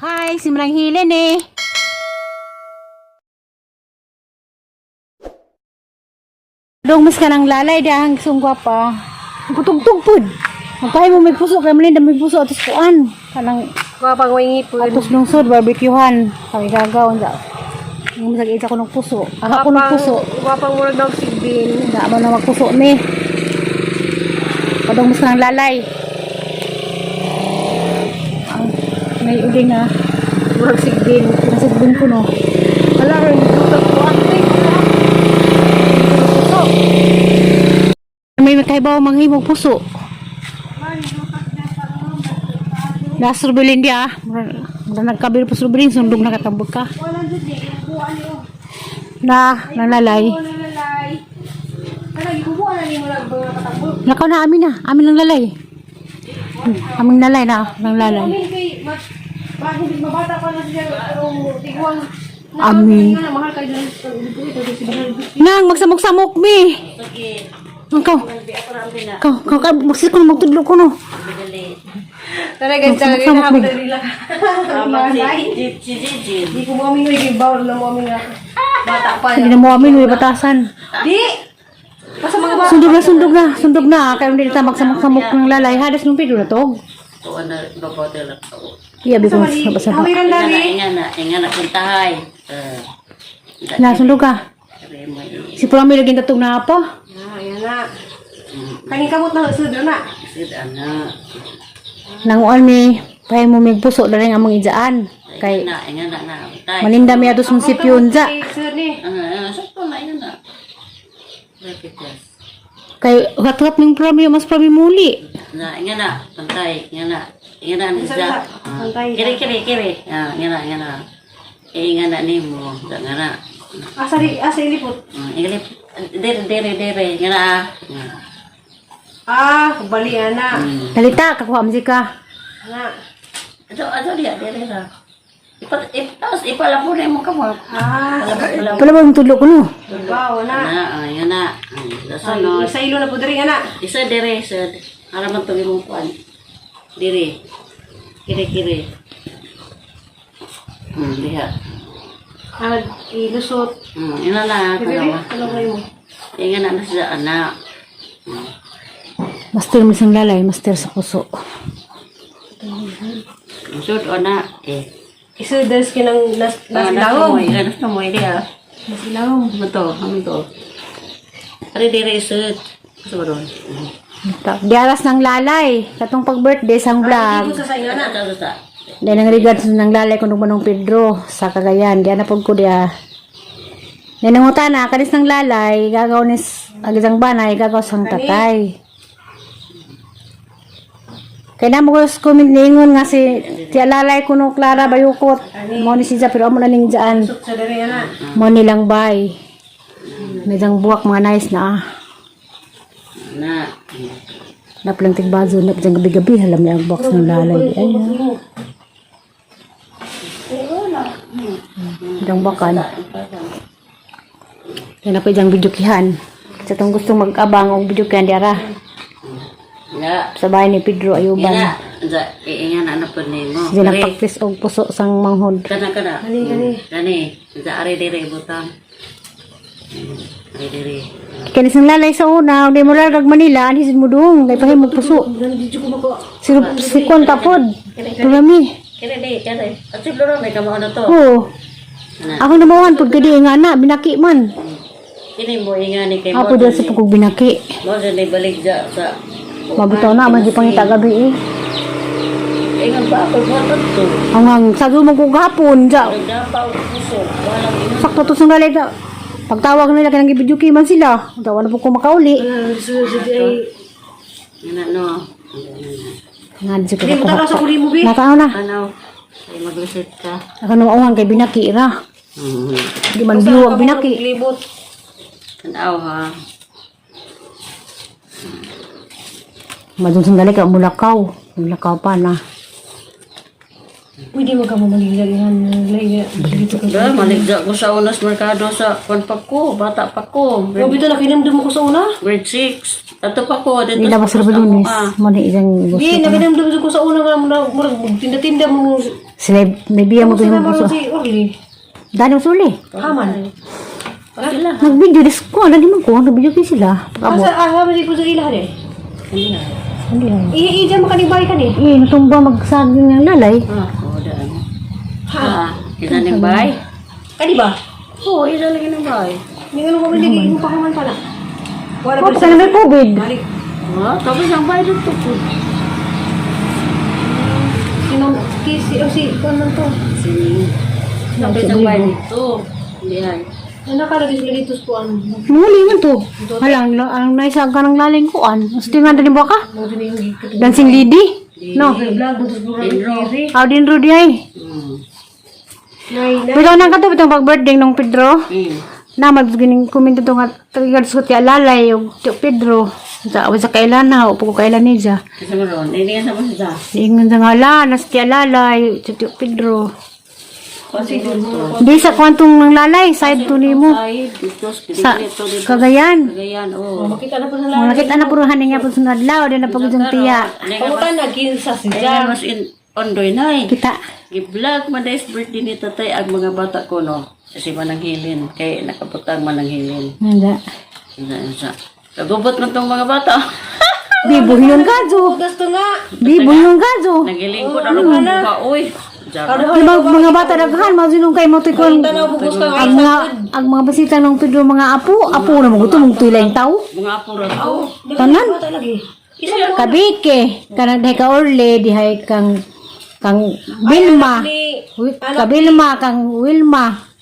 Hi, si Manang Hilen eh. Dong mas ka ng lalay dahang sungwa pa. Kutugtog pud. Magpahay mo may puso kay malinda may puso atos kuan. Kanang Gwapang way ngipon. atos lungsod barbecuehan. Kami gagaw unsa. Yung masag isa ko ng puso. Aka ko ng puso. Gwapang murag daw sigbin. Nga mo na magpuso ni. Padong mas ka ng lalay. Ang may uling ah. Murag sigbin. Nasigbin ko no. Wala rin dito ko ate. May makaibaw manghimog puso. Nasrubilin dia ah. Mura nagkabil po srubilin sundog na katambog ka. 100 ni buwan ni oh. Na, nanlalay. Buwan na lalay. Kana gibubuan na nimo lang mga katambok. Nakaw na amin na, amin ng lalay. Aming lalay na, ng lalay. Amin kay mas bago mabata pa na siya pero tiguang Amin. Nga na mahal kay dun sa ito si Bahal. Nang magsamok-samok mi. Sige. Ikaw, ikaw, ikaw, ikaw, magsi ko na magtudlo ko no. Talaga talaga Magsamok-samok mi. na nila. Si Gigi. Di ko mo amin oy bawal na mo amin nga. Bata pa. Hindi na mo amin, may batasan. Di. Basta mga bata. Sundog na, sundog na, sundog na. Kaya hindi na magsamok-samok ng lalay. Hadas nung pido na to. Tuwa na babaw lang ako. Iya, bigong sabasa. Hawiran Inga na, lagi. inga na, inga na kuntahay. Na, sundog ka. Sabi mo, eh, Si Purami lagi tatong na pa. Ah, ayan na. Kaning kamot na sud na. Sid, ana. Nanguan mi, pahay mo may puso na rin among ijaan. Kay, Inga na, inga na na. Tay. malinda mi atos mong sipyun ja. Sud ni. Ah, sakto na, inga na. Repitas. Kay, gat-gat ming Purami, mas Purami muli. Na, inga na, pantay, inga na. Inga na, Isa nisa. na, pantay. Kiri, kiri, kiri. Ah, inga na, inga na. Eh, inga na nimo. Inga na. Asa di asa ilipot. Inga Dere, dere, dere. Inga na, ah. Ah, bali ana. Dalita, kakuha mo ka. Ana. Ato, ato diya, dere ra. Ipa, ipa, ipalabo na imong kamot. Ah, Palabo, Pala ba yung tudlo ko no? wow na. Na, ah, yun na. Sunod. Sa ilo na po diri ana. Isa dere, isa. Haraman to imong kuan. Dire. Kiri kiri. Diha. Ah, ilusot. Ina na, Diri, tanawa. ano mo? Inga na na siya ana. Master mo isang lalay, master sa puso. Sud ana eh. Isa des kinang nas nas Ah, ilawom. Nas nas mo diha. Nas ilawom. Ano to? Ano to? Ari dire sud. Sa ron. Dalita. Diaras ng lalay, katong pag-birthday sang vlog. Dito sa inyo na. Ana ta sa. Dahil nang regards ng lalay ko nung manong Pedro sa Cagayan. Diyan na pag ko diya. Dahil nanguta na, kanis ng lalay, gagaw nis, agisang banay, gagaw sang tatay. Kaya na mo ko comment ningon nga si alalay ko no Clara Bayukot. Mo ni siya pero amo na ning dyan. Lusot sa diri ana. Mo nilang bay. Medang buwak mga nice na ah. Na. Naplang tigbazo, naplang gabi-gabi, alam niya ang box ng lalay. Ay, ah. Idang bakan. Yan ako idang bidyukihan. Sa itong gustong mag-abang og bidyukihan diara. Na. Sa bahay ni Pedro Ayuban. Inga. Sa inga na na pud nimo. Sila nagpaktis og puso sang manghod. Kana kana. Kani kani. Kani, sa ari dire butang. Ari dire. Kaya sang lalay sa una, di mo largag Manila, anisin mo dong, kay pahimog puso. Dito ko mako. Si, si Kwan tapod. Purami. Kini di, kini. At siguro may kamo na to. Oo. Ana. Ako namawan pud kadi nga na binaki man. Kini mo inga ni kay mo. Ako dyan sa pagkog binaki. Mo dyan balik ja sa Mabitaw na, man di pangita gabi eh. Ingan pa ako mo to. Ang ang sabi mo ko gahapon, ja. Nagdapaw puso. Walang ingon. Sakto to sa lalay da. Pagtawag nila kanang gibidyuki man sila. Dawa na po ko makauli. Sud sa diri. Ana no. Nga di Di ko mo tanaw sa kuli mo bi. Natanaw na. Ano? Ay maglusit ka. Ako nang kay binaki ra. Di man biwag binaki. Libot. Tanaw ha. Madung sandali ka mulakaw. Mulakaw pa na. Pwede mo ka mamaliglagihan. Dito ka. Da, maligda ko sa unas merkado sa kwan pa ko, bata pa ko. Grabe ito, nakinamdam mo ko sa una. Grade 6. Ato pa ko dito. Hindi na ba sa sir Lunes? ah. Mo ni isang gusto. Di, nakinamdam ko sa una nga muna, murag tinda-tinda mo. Sila, may biya mo to Sila yung mo puso. si Orly. Dali mo suli. Haman. Sila. Nag-video, dis ko, alam mo ko, nag-video kayo sila. Pag-abot. Asa, ah, haman di ko sa ilahan eh. Hindi lang. I, i, dyan makanibay ka ni. Eh, natumba magsaging ng lalay. Ah, oh, daan. Ha, isa ning bay. Kani ba? Oo, isa lagi ng bay. Hindi nga nung kami mo pa haman pala. Wala Oh, baka na may COVID. Balik. Ah, tapos ang bay dito po. Si Ma'am, si, oh, si, ano to? Si Tapos ang bay dito. Hindi ay. Ano nakalagay sila dito sa kuan? Muli man to. Hala, ang naisag ka ng lalay ko, an. Mas tingnan din ba ka? Mo din yung gikat. Dancing lady? No. Vlog mo to Pedro. Aw din Rudy ay. Nay, nay. Pero nang kato bitong pag-birthday nung Pedro. Na mag gining komento to nga tagal sa ti lalay og ti Pedro. Sa awa sa kailan na o ko kailan niya. Kasi mo ron, hindi nga sa masada. Ingon sa nga la nas ti lalay ti ti Pedro. Kasi dito. Di sa kwantong ng lalay side to nimo Ay, dito, sa dito, dito. Cagayan. Cagayan, oh. Makita na po sa Mga lalay. nakita na puro hanin niya po sa adlaw di na pag isang tiya. Pangutan na kinsa si Ay, Jan. mas in ondoy nay. Kita. Gi-vlog man day's birthday ni tatay ang mga bata ko no. Kasi mananghilin kay nakabutang mananghilin. Nanda. Isa isa. Kagubot man tong mga bata. Di buhinon ka jo. Ugas to nga. Di buhinon ka jo. Nagilingkod ano ka oy. Jara. Di ba mga bata daghan masunong kay mo tikon. Tanaw bugos ka Ang mga ang mga bisita ng Pedro mga apo, apo na mo mong tulay tao. Mga apo ra to. Tanan. Bata lagi. Isa lang Kabike, kanang dihay ka Orle, dihay kang kang Vilma. ni Uy, Ka Vilma, kang Wilma.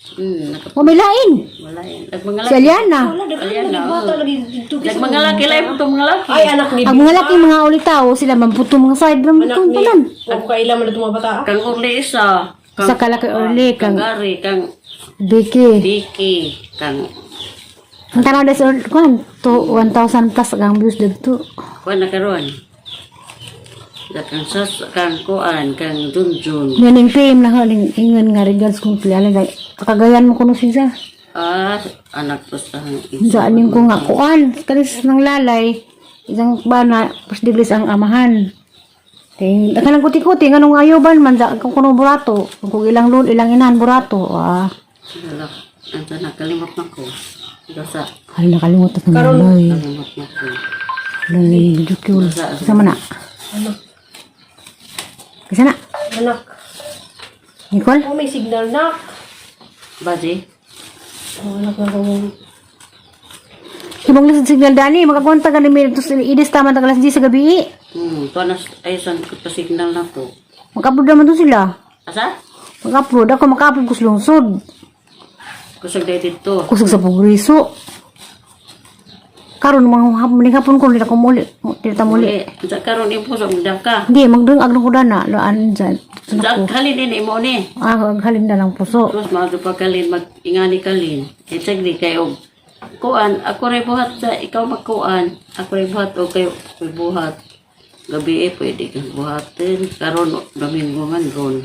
Umilain. Wala yan. Nagmangalaki. Si Aliana. wala daghan lagi bata lagi dito kisa. Nagmangalaki lang itong mga laki. Ay anak ni Ang mga laki mga ulitaw, sila mamputo mga side anak ramutong ni tanan. Wa kaila man itong mga bata. Kang Orle isa. Kang Sa kalaki Orle, kang kang Gary, kang Vicky. Vicky, kang Ang tanaw na sa kuan, to 1,000 plus ang views dito. kuan na karon. Da kang sas kang kuan kang Junjun. Yan yung PM na haling ingon nga regards kong kilala kay kagayan mo kuno siya. Ah, anak to sa Saan yung ko nga kuan, kalis ng lalay, isang bana, pas diglis ang amahan. Ting, kanang kuti-kuti, nganong ayoban man, sa kung kuno burato, kung ilang lul, ilang inahan burato, ah. Wala. Anta nakalimot na ko. Gasa, Ay, nakalimutan na lalay. kalimot na ko. Lalay, jukul. Isa man na. Anak, Isa na. anak. Nicole? Oh, may signal nak. Baji, Oh, anak na ko. Ibang lisod signal dani, makakonta ka ni Mary, tapos idis tama tag alas 10 sa gabi. Tuwa na ay san ko pa signal na to. Maka-upload naman to sila. Asa? Maka-upload ako, maka-upload ko sa lungsod. Kusog dahil dito. Kusog sa pugriso. Karon mga hapon, hapon ko nila ko muli, nila muli. Uli. Sa karon imo sa mudaka. Hindi, magdung agno ko dana, laan dyan. Sa kalin din imo ni. Ah, halin na lang puso. Terus mga pa kalin mag ingani kalin. Itsag di kayo kuan ako ray buhat sa ikaw magkuan. Ako ray buhat o kayo ako'y buhat. Gabi eh pwede kang buhatin. Karon Domingo man ron.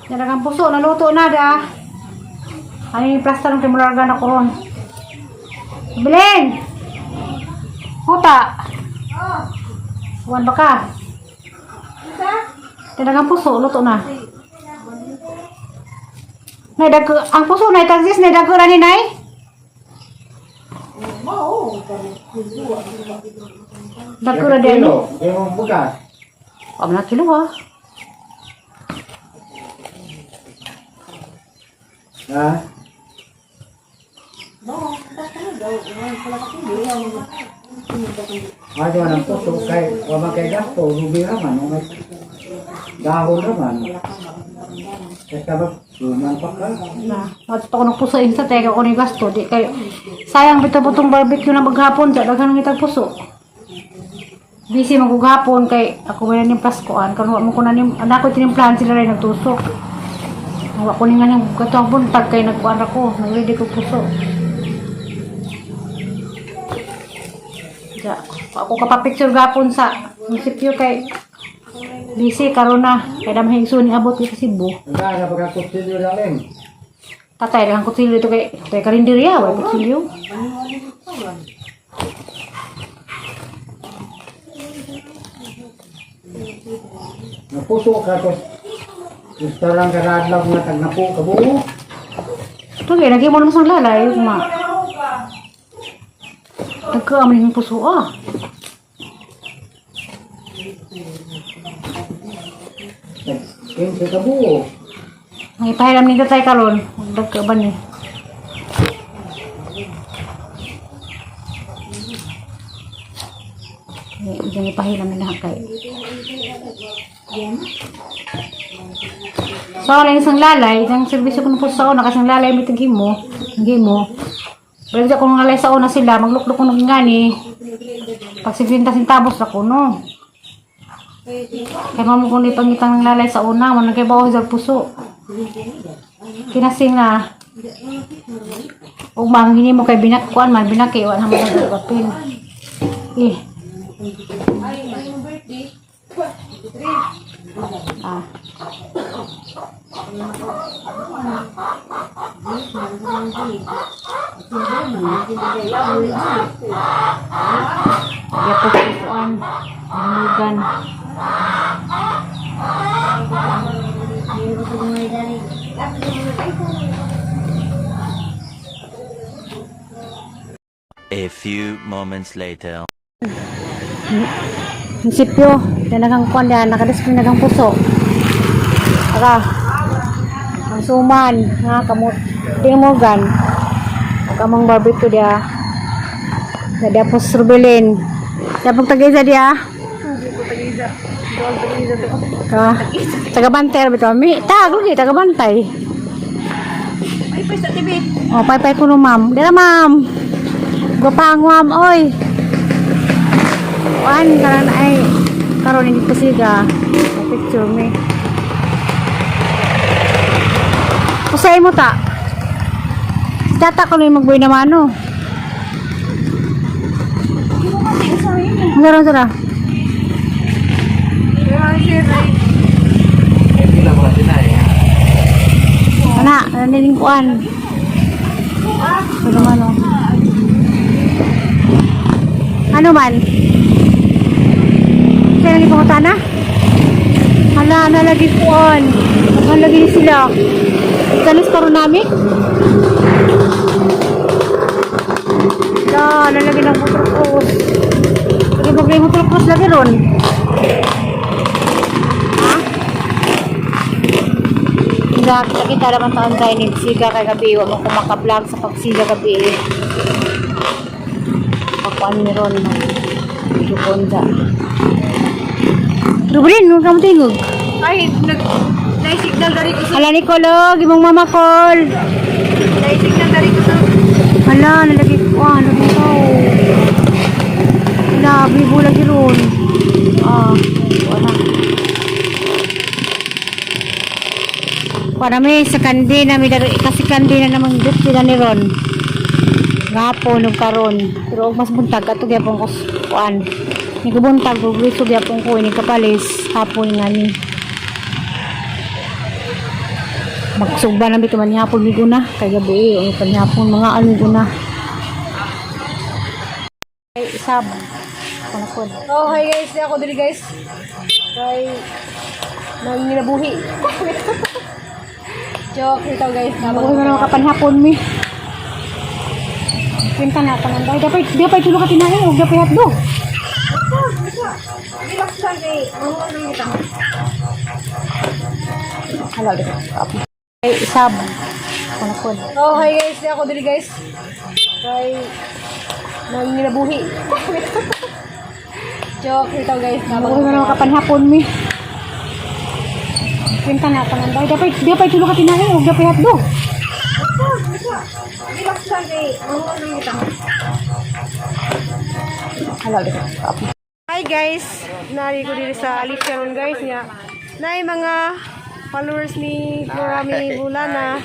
Yan ang puso, naluto na da. Ano yung plaster ng timularga na ko ron? Bilin! Huta! Uwan ba ka? Talagang puso, luto na. Nay, dagko, ang puso nay, tagsis, nay, dagko rani, nay? Dagko ra din. Kilo, yung bugas. Am na kilo ha. Ha? Majo ng puso kay wa man kay gasto, rubi raman, o may dahon raman. Kaya ba, luman pa ka. Na, mato ko ng puso insa teka ko ni gasto di kay sayang bitaw po tong barbecue na maghapon sa daghan ng itang puso. Busy magughapon kay ako wala ning Paskoan karon wa mo ko na ning anak ko tinimplahan sila rin nagtusok. Wa ko ni nga ning katong buntag kay nagkuan ako, nagready ko puso. Ja, ako kapapicture gapon sa munisipyo kay Busy karon na. Kaya dami higsuon ni abot sa Cebu. Wala na pagkakutsilyo na rin. Tatay lang kutsilyo ito kay kay karinderya, wala kutsilyo. Napuso ka to. Gusto lang ka na adlaw nga tag napo ka buo. Ito kay lagi mo naman sa lalay, ma. Nagkaaman yung puso ah. Tag 15 ka buo. Ang ipahiram ni tatay karon, nagkaaban ni. Eh, diyan ipahiram ni lahat kay. So, wala yung isang lalay, isang servisyo ko ng puso sa una, kasi ang lalay may taghimo, naghimo. Balik ako ng lalay sa una sila, maglukluk ko ng ngani. Pag 50 centavos ako, no. Kaya mamo ko ni pangitang ng lalay sa una, manang kay bawo sa puso. Kinasing na. Ug manghini mo kay binakkuan man binaki wa na mo kapin. Eh. Ah. Yapos kuan. Hinugan. A few moments later. Munisipyo, danagang kuan diyan, nakadisplay nagang puso. Ara. Ang suman, nga kamot tingugan. Ug among barbecue dia. Na dia po Rubilin. Dapat tagaisa dia. Ka. Taga bantay ra bitaw mi. Tag lagi taga bantay. Ay, pa sa TV. Oh, pay-pay ko no, ma'am. Dira, ma'am. Gopang ma'am, oy. Kuan karon ay karon hindi ko siga. Picture me. Usay mo ta. Si Tata ko na yung magbuhay na mano. Meron sila. Ana, ano kuan? Ano man oh. Ano man? Kaya lagi pangutana? Hala, na lagi kuan. Ano lagi ni sila? Kanis karon nami? Hala, na lagi ng motocross. Lagi maglay motocross lagi ron. Ha? Nga, kita naman taon tayo nagsiga kay gabi. Huwag mo kumakablog sa pagsiga gabi. Pagkuan ni Ron. Jukonda. Rubilin, huwag ka matingog. Ay, nag naisignal dari ko sa Hala, Nicolo, gimong mama call. naisignal dari ko sa Hala, nalagi ko. Ah, nalagi ko. Hala, bibo lagi ron. Ah, wala. Para may sa kandi na may laro, kasi kandi na namang gift sila ni Ron. Gapon ug karon. Pero og mas buntag ato gyapon ko kuan. Ni buntag ug gusto gyapon ko ini kapalis hapon nga ni. Magsugba na bitaw man hapon migo na kay gabi ang panihapon mga ano na. Ay isab. Panakod. Oh, hi guys, di ako diri guys. Kay nanginabuhi. Joke ito guys. Nabuhi mo naman kapanhapon mi. Kwenta na pananday. Dapat dapat tulo ka tinae og dapat hotdog. Relax lang kay mahuwa nang kita. Hala di. Ay isab. Panakod. Oh, hi guys, di ako diri guys. Kay nanginabuhi. Joke ito guys. Nabuhi mo naman kapanhapon mi. Kwenta na pananday. Dapat dapat tulo ka tinae og dapat hotdog. Relax lang kay mahuwa nang kita. Hala di. Hi guys, nari ko diri sa Alicia ron guys niya. Nay mga followers ni Florami Bulana.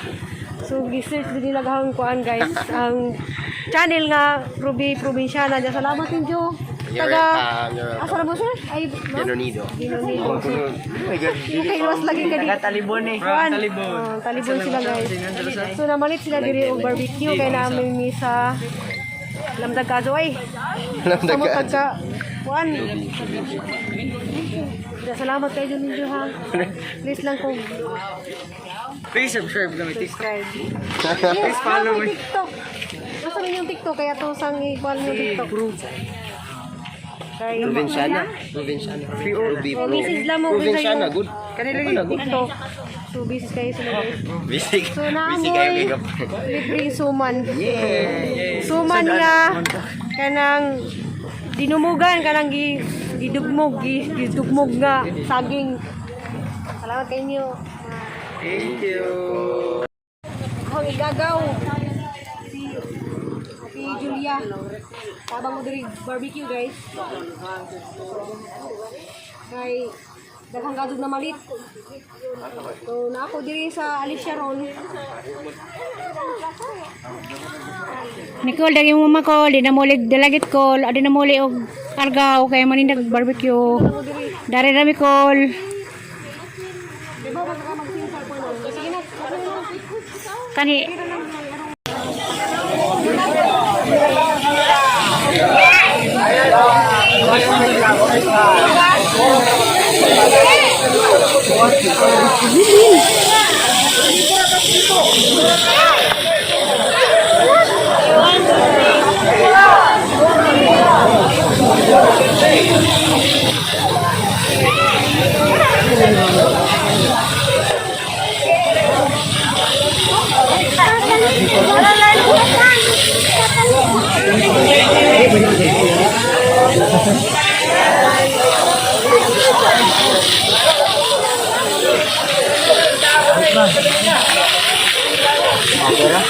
So gi-search din nila gahong kuan guys ang channel nga Ruby Provinciana. Diya salamat ninyo. You're Taga welcome. You're Asa welcome. na mo, sir? Ay, ma'am? Dinonido. Dinonido. Oh my God. Kay luwas lagi ka dito. Talibon eh. Juan. Oh, talibon sila, guys. So namalit sila diri og barbecue kay namin ni sa Lamdag Kazo ay. Lamdag Samot Kazo. tagka Juan. Salamat kayo ninyo ha. Please lang kung Please subscribe na may TikTok. subscribe. Yes, follow me. TikTok. Nasa yung TikTok kaya to sang i-follow yung TikTok. Kay Provinciana. Provinciana. Ruby Oh, Pro. Mrs. Lamo, Provinciana, yung good. Kanila good. TikTok. So busy kayo sila, guys. Bisig. So Bisig naamoy kayo kay libreng suman. Yeah. Suman nga kanang dinumugan kanang gi gidugmog gi, gidugmog nga saging. Salamat kay inyo. Thank you. Akong igagaw si si Julia. Tabang mo diri barbecue, guys. Kay daghang gadog na malit. So na ako diri sa Alicia Ron. Nicole, dagi mo mama ko, di na muli dalagit ko, adi na muli og argaw kay manindag barbecue. Dari rami kol. Di ba baka mag-simple po nun? Sige na. Kani Okay ra?